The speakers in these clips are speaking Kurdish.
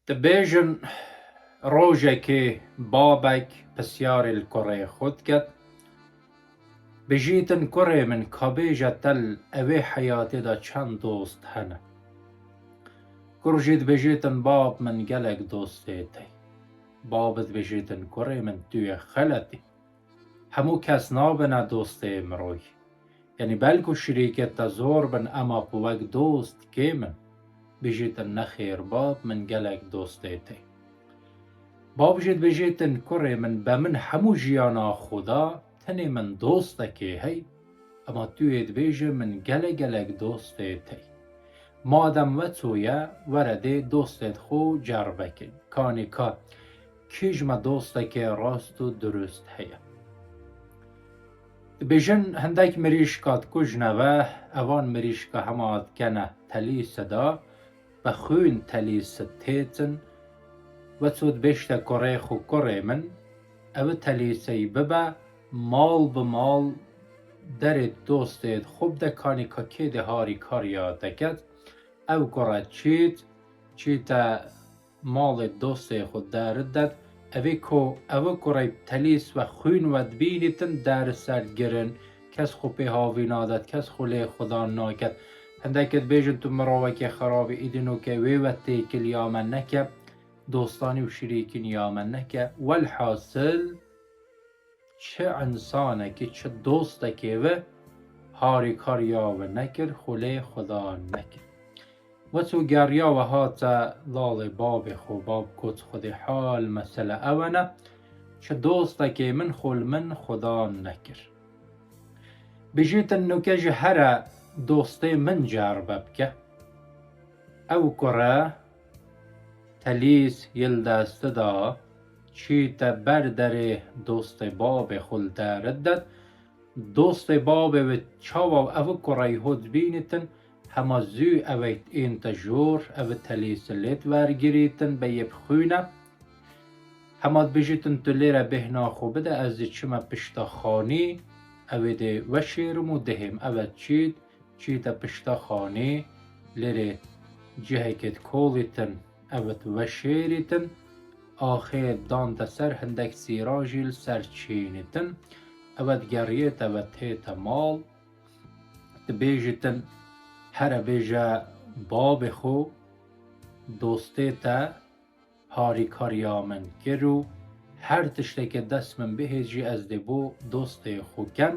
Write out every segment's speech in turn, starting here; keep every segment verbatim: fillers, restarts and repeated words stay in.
Dibêjin, rojekê babek pisyarê li kurê xwe diket, bijîtin, kurê min, ka bêje te li evê heyatê de çend dost hene? Kur jî dibêjîtin, bab min, gelek dostê te ye. Bab dibêjîtin, kurê min, tu yê xelet î. Hemû kes nabine dostê miroyî. Yanî belku şirîkê te zor bin, ema ku wek dost kêm in. Bijîtin, nexêr bab min, gelek dostê te ye. Bab jî dibêjîtin, kurê min, be min hemû jiyana xwe da, tenê min dostekê hey, ema tu yê dibêjî min gelek gelek dostê te ye. Madem weçû ye, were dê dostê xwe cerbe kin. Kanî ka kî ji me dostekê rast û dirust heye? Dibêjin, hindek mirîşka dikujine ve, evan mirîşka hema dikene telîse de, bi xwîn telîse têtin, weçû dibêjte kurê xwe, kurê min, ev telîseyî bibe, mal bi mal derê dostê xwe bide, kanî ka kê dê harîkariya te ket. Ew kure çît, çîte malê dostê xwe deridet. Evê ku ev kurey telîs ve xwîn ve dibînîtin, deri ser girin, kes xwe pê havî nadet, kes xwe lê xwedan naket. Hindek dibêjin, tu mirovekê xerabî, îdî nûke wê ve têkiliya me neke, dostanî û şirîkîniya me neke. Welhasil, çi însanekî, çi dostekê ve harîkariya we nekir, xwe lê xwedan nekir. Weçû geriya ve hate lalê babê xwe, bab got, Xwedê hal, mesele ew e ne, çi dostekê min xwe li min xwedan nekir. Bijîtin, nûke jî here dostê min cerbe bike. Ew kure telîs yil desti da, çîte ber derê dostê babê xwe li deridet. Dostê babê ve çawa ev kurey ho dibînitin, hema zû ev ên te jor, ev telîs lêt vergirîtin, be yê bi xwîne. Hema dibijîtin, tu lêre bêhna xwe bide, ez dê çime pişta xanî, ew ê dê veşêrim û dihêm. Ev çît, çîte pişta xanî, lêrê cihekê dikolîtin, ev diveşêrîtin, axê dante ser, hindek sîra jî li ser çînîtin, ev digeriyête ve tête mal, dibêjîtin, here bêje babê xwe, dostê te harîkariya min kir û her tiştekê dest min bihêz jî ez dê bo dostê xwe kem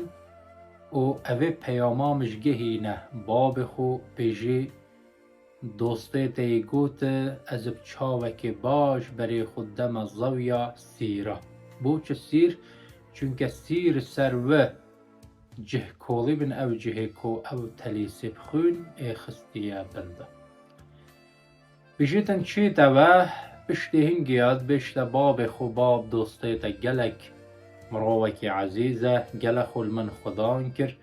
û evê peyama min ji gehîne babê xwe, bêjî, dostê te yê got, ez bi çavekê baş berê xwe deme zewiya sîra. Bo çi sîr? Çunke sîr ser we cih kolî bin, ew cihê ku ew telîsê bi xwîn ê xistiye bin de. Bijîtin, çîte ve, piştê hingê ya dibêjte babê xwe, bab, dostê te gelek mirovekî ezîz e, gelek xwe li min xwedan kir.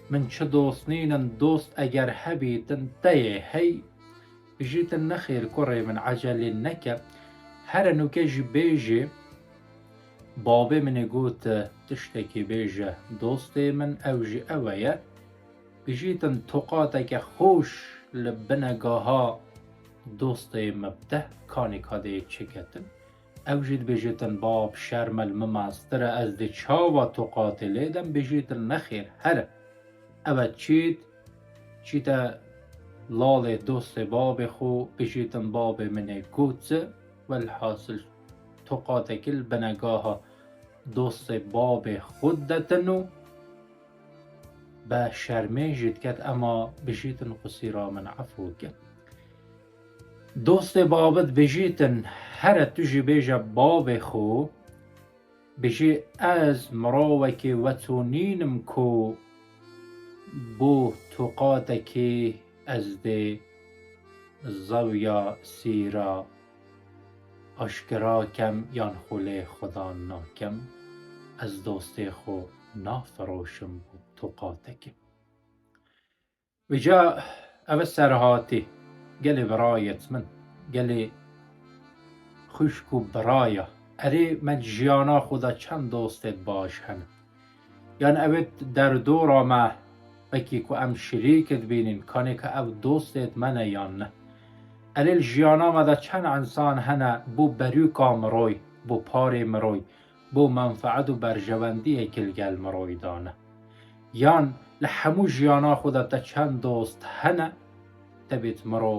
Min çi dost nînin, dost eger hebîtin te yê hey. Bijîtin, nexêr kurê min, ecelê neke. Here nûke jî bêjê, babê min ê got, tiştekî bêje dostê min, ew jî ew e ye. Bijîtin, toqateke xweş li binegaha dostê min bide, kanî ka dê çiketin. Ew jî dibêjîtin, bab, şerm e, li min mestir e, ez dê çawa toqatê lê dem? Bijîtin, nexêr, here. Ev e çît, çîte lalê dostê babê xwe, bijîtin, babê min ê got çi? Welhasil, toqatekî li binegaha dostê babê xwe didetin û be şermê jî diket, ema bijîtin, qusîra min efû ke. Dostê babê dibijîtin, here tu jî bêje babê xwe, bijî, ez mirovekî weçû nînim ku bo toqatekî ez dê zewiya sîra aşkera kem yan xwe lê xwedan nakem, ez dostê xwe nafiroşim bo toqatekî. Vêca ev serhatî, gelê birayêt min, gelê xwişk û biraya, erê me jiyana xwe de çend dostêt baş hene? Yan ew ê derdora me, wekî ku em şirîk dibînin, kanê ka ev dostêt me ne yan ne? Elê li jiyana me de çend însan hene bo berûka miroy, bo parê miroy, bo menfeet û berjewendiyekî li gel miroy dane? Yan li hemû jiyana xwe de te çend dost hene? Tebêt miro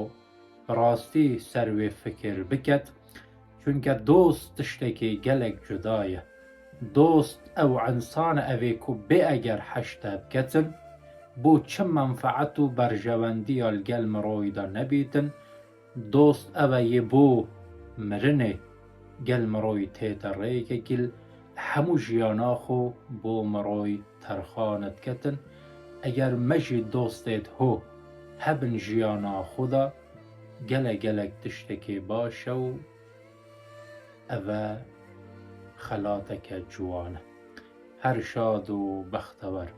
bi rastî ser wê fikir biket, çunke dost tiştekî gelek cuda ye. Dost ew însan e evê ku bê eger heşte biketin, bo çi menfeet û berjewendiya li gel miroyî de nebîtin, dost ew e yê bo mirinê gel miroyî tête rêyekekî li hemû jiyana xwe bo miroyî terxan diketin. Eger me jî dostêt ho hebin jiyana xwe de, gele gelek tiştekê baş e û ev e xelateke ciwan e. Her şad û bextewer.